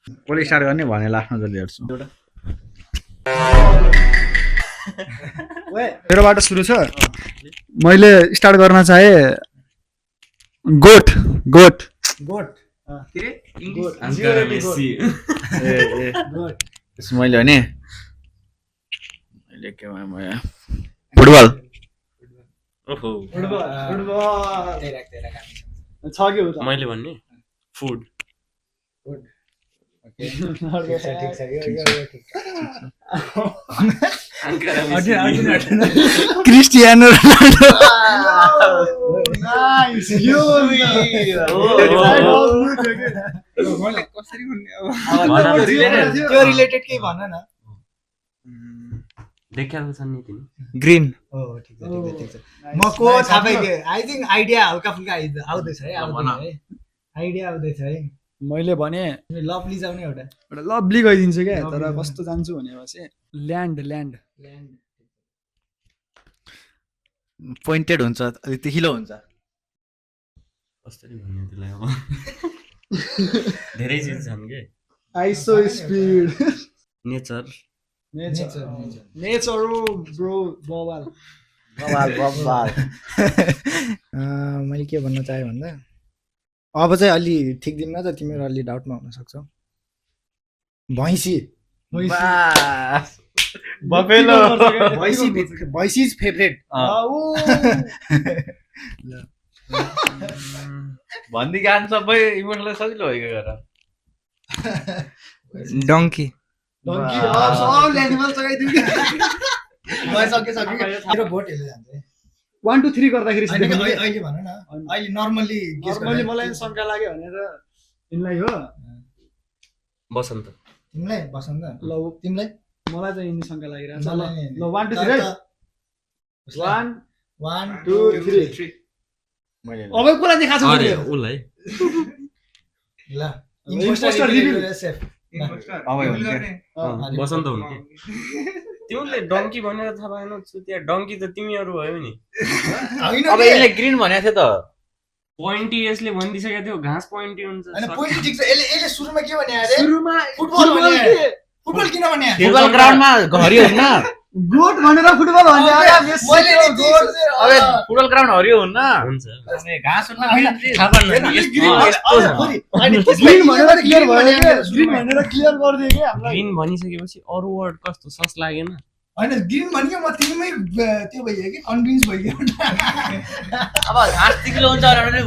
कसले स्टार्ट गर्ने भने लास्टमा जसले हेर्छु मेरोबाट सुरु छ मैले स्टार्ट गर्न चाहे गोट गोट गोट के रे इंग्लिश Ankara मेसी गोट मैले भने मैले के भने फुटबल ओहो फुटबल तेरा छ के हो त मैले भन्ने फुड फुड ओके ठीक छ यो ठीक छ Ankara Arjun Messi Cristiano Ronaldo nice यो मैले कसरी भन्ने अब त्यो रिलेटेड केही भन न देखाएको छन् नि तिमी ग्रीन ओ ठीक छ म को थाहा पाइदिए आई थिंक आइडिया हल्का फुल्का आउँदैछ है आइडिया आउँदैछ है मैले भने लभली जाउने एउटा एउटा लभली गइदिन्छु क्या Lovely तर जाऊ। कस्तो जान्छु भनेपछि ल्यान्ड ल्यान्ड ल्यान्ड पोइन्टेड हुन्छ अलि तिखिलो हुन्छ कसरी भन्ने त्यसलाई अब धेरै चिज छन् के iso speed nature nature nature bro बवाल मैले के भन्न चाहे भन्दा अब चाहिँ अलि ठिक दिनमा त तिमीहरू अलि डाउटमा हुन सक्छौ भैँसी बफेलो भैँसी इज फेभरेट भन्दी गान सबै इमोसनल सजिलो हो गएर डङ्की all animals लगाइदिउँ कि मेरो भोट हेर्दै जान्छ 1 2 3 गर्दाखेरि अहिले भन न अहिले नर्मली नर्मली मलाई शङ्का लाग्यो भनेर यिनलाई हो बसन्त तिमीलाई बसन्त ल तिमीलाई मलाई चाहिँ यिनी शङ्का लागिरहेछ ल मलाई ल 1 2 3 1 1 2 3 मैले अब कसलाई देखाछ अरे उसलाई ल Imposter reveal. सेफ अब हुन्छ बसन्त हुन् कि तिमीले डङ्की भनेर थाहा पाएनौ चुतिया डङ्की त तिमीहरू भयो नि अब यसले ग्रीन भनेको थियो त पोइन्टी यसले भनिदिसकेको थियो घाँस पोइन्टी हुन्छ हैन पोइन्ट ठिक छ यसले सुरुमा के भने अरे सुरुमा फुटबल भने फुटबल किन भने फुटबल ग्राउन्डमा हरियो हुन्न गोट भनेर फुटबल भन्ने अरे मेसी मैले नि गोल अबे फुटबल ग्राउन्ड हरियो हुन्न हुन्छ अनि घाँस हुन्न थाहा पाएन नि, यस्तो ग्रीन भनेर क्लियर भयो के ग्रीन भनेर क्लियर गरिदिए के हामीलाई ग्रीन भनिसकेपछि अरू वर्ड कस्तो सस लागेन हैन ग्रीन भन्यो म तिमीमै त्यो भइयो कि कन्भिन्स भइयो अब घाँस तिखिलो हुन्छ भनेर भने